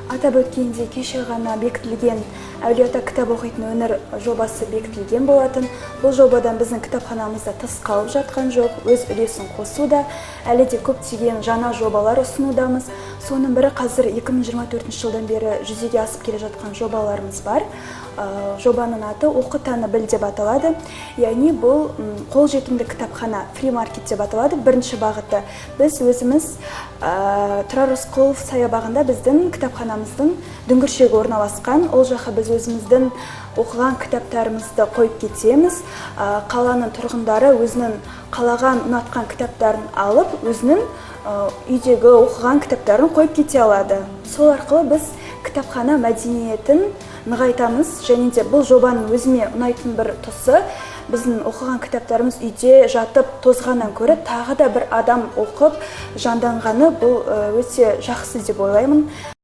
Атап өткендей, кеше ғана бекітілген «Әулиеата кітап оқитын өңір» жобасы бекітілген болатын. Бұл жобадан біздің кітапханамыз да тыс қалып жатқан жоқ, өз үлесін қосуда. Әлі де көптеген жаңа жобалар ұсынудамыз. Соның бірі қазір 2024 жылдан бері жүзеге асып келе жатқан жобаларымыз бар. Жобаның аты «Оқы, таны, біл» деп аталады. Яғни бұл қолжетімді кітапхана, фри маркет деп аталады. Бірінші бағыты: біз өзіміз Тұрар Рысқұлов саябағында біздің кітапханамыздың дүңгіршегі орналасқан. Ол жаққа біз өзіміздің оқыған кітаптарымызды қойып кетеміз. Қаланың тұрғындары өзінің қалаған, ұнатқан кітаптарын алып, өзінің үйдегі оқыған кітаптарын қойып кете алады. Сол арқылы біз кітапхана мәдениетін нығайтамыз. Және де бұл жобаның өзіме ұнайтын бір тұсы: біздің оқыған кітаптарымыз үйде жатып тозғаннан гөрі, тағы да бір адам оқып жанданғаны, бұл өте жақсы деп ойлаймын.